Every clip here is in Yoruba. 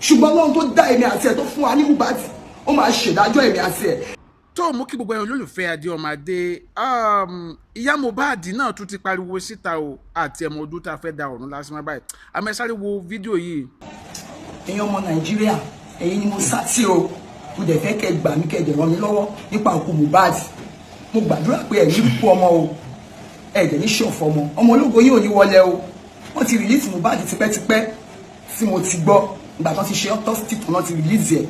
Ṣùgbọ́n Ọlọ́run tó dá èmi àti ẹ̀, tó fún wa ní Mohbad, ó máa ṣèdájọ́ èmi àti ẹ̀. Tó mú kí gbogbo ẹ̀yin olólùfẹ́ Adé Ọmọdé, ìyá Mohbad náà tún ti pariwo síta o, àti ẹ̀mọ ọdún tá a fẹ́ da ọ̀run lásán báyìí. Àmọ́ ẹ sáré wo fídíò yìí. Ẹ̀yin ọmọ Nàìjíríà, ẹ̀yin ni mo sá tí o. Mo dẹ̀ fẹ́ kẹ́ gbà mí, kẹ́ dẹ̀ ràn mí lọ́wọ́ nípa òkú Mohbad. Mo gbàdúrà pé ẹ̀ ní kú ọmọ o, ẹ̀ dẹ̀ ní ṣọ̀fọ̀ ọmọ. Ọmọ ológo yìí ò ní wọlé o. Wọ́n ti release Mohbad tipẹ́tipẹ́ tí mo ti gbọ́. Ìgbà tó ti ṣe autopsy tán náà ti release ẹ̀,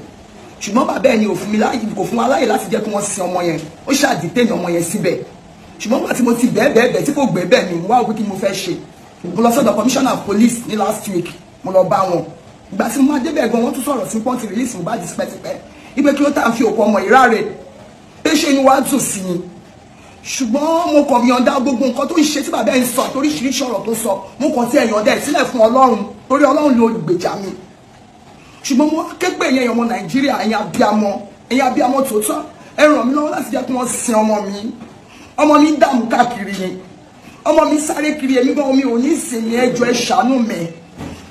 ṣùgbọ́n bàbá ẹ̀ ni ò fún mi láàyè, kò fún wa láàyè láti jẹ́ kí wọ́n sin ọmọ yẹn. Ó ṣáà detain ọmọ yẹn síbẹ̀. Ṣùgbọ́n nígbà tí mo ti bẹ́ẹ̀ bẹ́ẹ̀ bẹ́ẹ̀ tí kò gbé bẹ́ẹ̀ mi, mo wá òpin, kí ni mo fẹ́ ṣe? Mo lọ sọ́dọ̀ commissioner of police ní last week. Mo lọ bá wọn. Ìgbà tí mo máa débẹ̀ gan, wọ́n tún sọ̀rọ̀ sí pọ́ǹtì release Mohbad tipẹ́tipẹ́, ipe kí ló tà ń fi òkú ọmọ ìráre, pé ṣé inú wa dùn sí ni? Ṣùgbọ́n mo kàn yọ̀ǹda gbogbo nǹkan tó ń ṣe tí bàbá ẹ̀ ń sọ àti oríṣiríṣi ọ̀rọ̀ tó sọ. Mo kàn tí ẹ̀ yọ̀ǹda ẹ̀ sílẹ̀ fún Ọlọ́run, torí Ọlọ́run ló gbèjà mi. Ṣùgbọ́n mo ké pè yẹn, ọmọ Nàìjíríà, ẹ̀yin abiyamọ, ẹ̀yin abiyamọ tòótọ́, ẹ ràn mí lọ́wọ́ láti jẹ́ kí wọ́n sin ọmọ mi. Ọmọ mi dààmú káàkiri ni, ọmọ mi sáré kiri. Èmi gan, mi ò ní ìsinmi. Ẹ jọ̀ọ́, ẹ ṣàánú mi.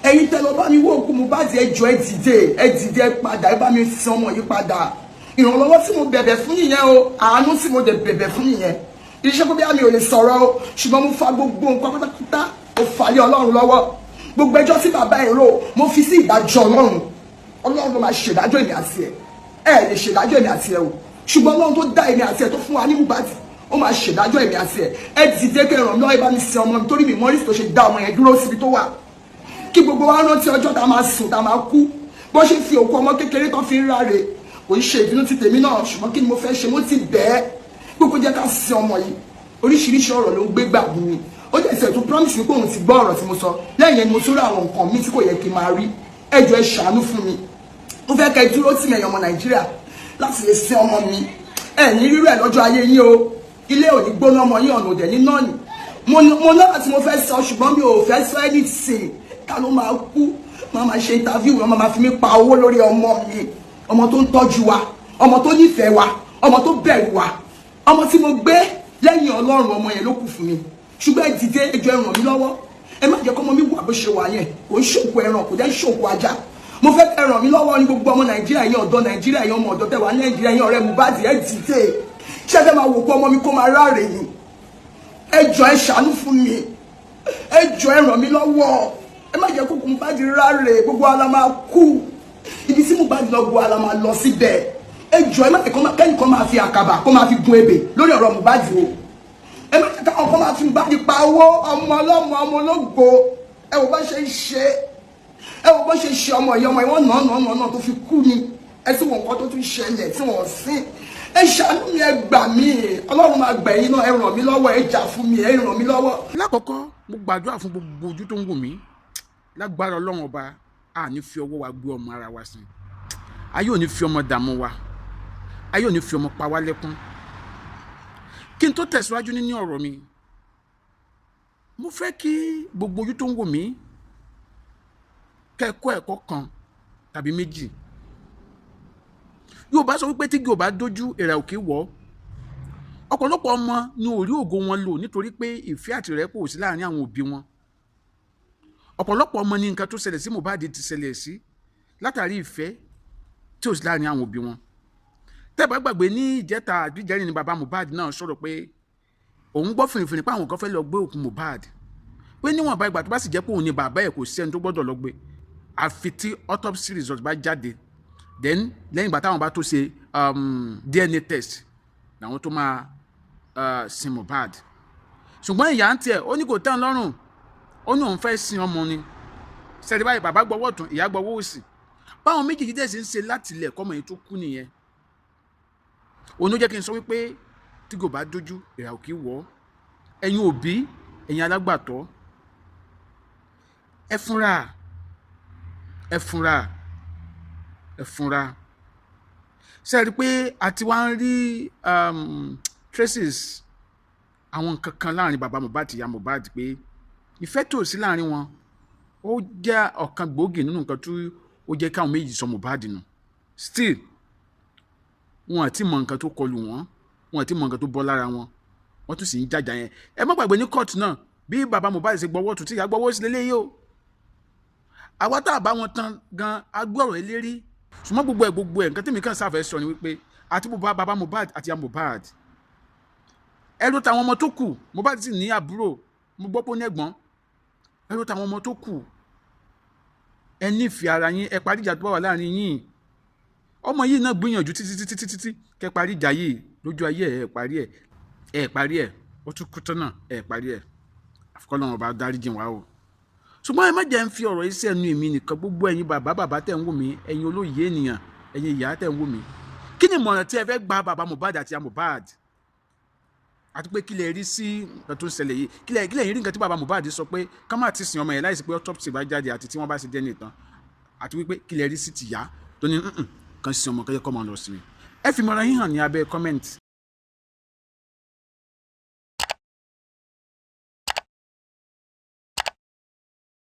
Ẹ̀yin tẹ́ lọ bá mi wó òkú Mohbad, ẹ jọ̀ọ́, ẹ dìde, ẹ dìde, ẹ padà, ẹ bá mi sin ọmọ yìí padà. Ìrànlọ́wọ́ tí mo bẹ̀bẹ̀ fún nìyẹn o. Àánú tí mo dẹ̀ bẹ̀bẹ̀ fún nìyẹn. Iṣẹ́ pé bí àmì ò lè sọ̀rọ̀ o, ṣùgbọ́n mo fa gbogbo nǹkan pátápátá, mo fà lé Ọlọ́run lọ́wọ́. Gbogbo ẹjọ́ tí bàbá ẹ̀ rò, mo fi sí ìdájọ́ Ọlọ́run. Ọlọ́run ló máa ṣèdájọ́ èmi àti ẹ̀. Ẹ lè ṣèdájọ́ èmi àti ẹ̀ o, ṣùgbọ́n Ọlọ́run tó dá èmi àti ẹ̀, tó fún wa ní Mohbad, ó máa ṣèdájọ́ èmi àti ẹ̀. Ẹ dìde kẹ́ ràn mí lọ́wọ́, ẹ bá mi sin ọmọ mi, torí mi mọ́rí tó ṣe dá ọmọ yẹn dúró síbi tó wà. Kí gbogbo wa rántí ọjọ́ tá a máa sùn, tá a máa kú. Bó ṣe fi òkú ọmọ kékeré tó fi ń ráre, kò ń ṣe ìbínú ti tèmi náà, ṣùgbọ́n kí ni mo fẹ́ ṣe? Mo ti bẹ́ẹ̀ gbogbo jẹ́ ká sin ọmọ yìí. Oríṣiríṣi ọ̀rọ̀ ló ń gbé gbà mí. Ó jẹ́ ìṣẹ̀ tó promise mi pé òun ti gbọ́ ọ̀rọ̀ tí mo sọ. Lẹ́yìn ẹni mo tún rí àwọn nǹkan mi tí kò yẹ kí n máa rí. Ẹ jọ̀ọ́, ẹ ṣàánú fún mi. Mo fẹ́ kẹ́ dúró tì mí, ẹ̀yin ọmọ Nàìjíríà, láti lè sin ọmọ mi. Ẹ ní rírọ̀ ẹ̀ lọ́jọ́ ayé yín o. Ilé ò ní gbóná ọmọ yín, ọ̀nà òdẹ̀ ní náà ni mo náà tí mo fẹ́ sọ, ṣùgbọ́n mi ò fẹ́ sọ anything. Ká ló máa kú, máa ṣe interview, wọn máa fi mí pa owó lórí ọmọ mi, ọmọ tó ń tọ́jú wa, ọmọ tó nífẹ̀ẹ́ wa, ọmọ tó bẹ̀rù wa, ọmọ tí mo gbé lẹ́yìn Ọlọ́run. Ọmọ yẹn ló kù fún mi. Ṣùgbọ́n ẹ dìde, ẹ jọ̀ọ́, ẹ ràn mí lọ́wọ́. Ẹ má jẹ́ kọ́mọ mi wà bó ṣe wà yẹn. Kò ń ṣòkò ẹran, kò dẹ́ ṣòkò ajá. Mo fẹ́ kẹ́ ràn mí lọ́wọ́ ní gbogbo ọmọ Nàìjíríà, ẹ̀yin ọ̀dọ́ Nàìjíríà, ẹ̀yin ọmọ ọ̀dọ́ tẹ́ wà ní Nàìjíríà, ẹ̀yin ọ̀rẹ́ Mohbad, ẹ dìde. Ṣé ẹ fẹ́ máa wò pé ọmọ mi kó máa ráre ni? Ẹ jọ̀ọ́, ẹ ṣàánú fún mi. Ẹ jọ̀ọ́, ẹ ràn mí lọ́wọ́. Ẹ má jẹ́ kó Mohbad ráre. Gbogbo ala máa kú. Ibi tí Mohbad lọ, gbogbo ala máa lọ síbẹ̀. Ẹ jọ̀ọ́, ẹ má jẹ́ kẹ́nìkan máa fi àkàbà kó máa fi gun ebè lórí ọ̀rọ̀ Mohbad o. Ẹ má jẹ́ káwọn kan máa fi Mohbad pa owó. Ọmọ ọlọ́mọ, ọmọ ológo, ẹ wò bá ṣe ń ṣe, ẹ wò bó ṣe ṣe ọmọ yìí. Ọmọ yìí, wọ́n nà nà nà nà tó fi kú ni. Ẹ sì wọ nǹkan tó tún ṣẹlẹ̀ tí wọ́n sìn. Ẹ ṣàánú mi, ẹ gbà mí. Ọlọ́run máa gbà yín náà. Ẹ ràn mí lọ́wọ́, ẹ jà fún mi, ẹ ràn mí lọ́wọ́. Lákọ̀ọ́kọ́, mo gbàdúrà fún gbogbo ojú tó ń wò mí. Lágbára Ọlọ́run Ọba, a ní fi ọwọ́ wa gbé ọmọ ara wa sìn. Ayé ò ní fi ọmọ dààmú wa, ayé ò ní fi ọmọ pa wá lẹ́kún. Kí n tó tẹ̀síwájú nínú ọ̀rọ̀ mi, mo fẹ́ kí gbogbo ojú tó ń wò mí kẹ́kọ̀ọ́ ẹ̀kọ́ kan tàbí méjì. Yorùbá sọ wípé tígi ò bá dójú, èèrà ò kì í wọ̀. Ọ̀pọ̀lọpọ̀ ọmọ ni ò rí ògo wọn lò nítorí pé ìfẹ́ àti ìrẹ́pọ̀ ò sí láàrin àwọn òbí wọn. Ọ̀pọ̀lọpọ̀ ọmọ ní nǹkan tó ṣẹlẹ̀ sí Mohbad ti ṣẹlẹ̀ sí látàrí ìfẹ́ tí ò sí láàrin àwọn òbí wọn. Tẹ́ bá gbàgbé, ní ìjẹta àbí ìjẹrin ni bàbá Mohbad náà sọ̀rọ̀ pé òun gbọ́ fìrìfìrì pé àwọn kan fẹ́ lọ gbé òkú Mohbad, pé níwọ̀nba ìgbà tó bá sì jẹ́ pé òun ni bàbá ẹ̀, kò sí ẹni tó gbọ́dọ̀ lọ gbé àfi tí autopsy result bá jáde. Then lẹ́yìn ìgbà táwọn bá tó ṣe DNA test làwọn tó máa sin Mohbad. Ṣùgbọ́n ìyá ń tiẹ̀, ó ní kò tẹ́ ọ́n lọ́rùn, ó ní òun fẹ́ sin ọmọ ni. Sẹ́ni báyìí, bàbá gbọ́wọ́ ọ̀tún, ìyá gbọ́wọ́ òsì. Báwọn méjèèjì dẹ̀ sì ń ṣe láti ilẹ̀ kọ́mọ yìí tó kú nìyẹn. Òun ló jẹ́ kí n sọ wípé tí kò bá dójú, ìrà ò kì í wọ̀. Ẹ̀yin òbí, ẹ̀yin alágbàtọ́, ẹ fúnra, ẹ fúnra, ẹ fúnra. Ṣe rí i pé a ti wá ń rí traces àwọn nǹkan kan láàrin bàbá Mohbad àti ìyá Mohbad, pé ìfẹ́ tó sí láàrin wọn, ó jẹ́ ọ̀kan gbòógì nínú nǹkan tó ó jẹ́ káwọn méjì sọ Mohbad nù. Still, wọn àti mọ nǹkan tó kọlù wọn, wọn àti mọ nǹkan tó bọ́ lára wọn, wọ́n tún sì ń jàjà yẹn. Ẹ má gbàgbé, ní court náà, bí bàbá Mohbad ṣe gbọ́wọ́ tún tí ìyá gbọ́wọ́ sí lélẹ́yìí o. Àwa tá a bá wọn tán gan agbọ́rọ̀ eléré. Ṣùgbọ́n gbogbo ẹ̀, nǹkan tí mi kàn sáfẹ́ sọ ni wípé àti bàbá Mohbad àti ìyá Mohbad, ẹrú táwọn ọmọ tó kù. Mohbad sì ní àbúrò, mo gbọ́ pé ó ní ẹ̀gbọ́n. Ẹrú táwọn ọmọ tó kù, ẹ nífẹ̀ẹ́ ara yín, ẹ parí ìjà tó bá wà láàrin yín. Ọmọ yìí náà gbìyànjú títí títí títí tí kẹ́ parí ìjà yìí lójú ayé ẹ. Parí ẹ, ẹ parí ẹ, ó tún kú tán náà, ẹ parí ẹ. Àfikọ́ ọba dáríjì wá o. Ṣùgbọ́n ẹ má jẹ́ ń fi ọ̀rọ̀ yìí sẹ́nu èmi nìkan. Gbogbo ẹ̀yin bàbá bàbá tẹ̀ ń wò mí, ẹ̀yin olóyè ènìyàn, ẹ̀yin ìyá tẹ̀ ń wò mí, kí ni ìmọ̀ràn tí ẹ fẹ́ gba bàbá Mohbad àti ìyá Mohbad, àti pé kí lẹ rí sí nǹkan tó ń ṣẹlẹ̀ yìí? Kí lẹ rí nǹkan tí bàbá Mohbad sọ pé ká má ti sin ọmọ yẹn láìsí pé autopsy bá jáde àti tí wọ́n bá ṣe DNA tán, àti wípé kí lẹ rí sí tìyá tó ní kan sin ọmọ kẹ́kẹ́ kọ́ máa lọ sí mi? Ẹ fi ìmọ̀ràn yín hàn ní abẹ́ comment.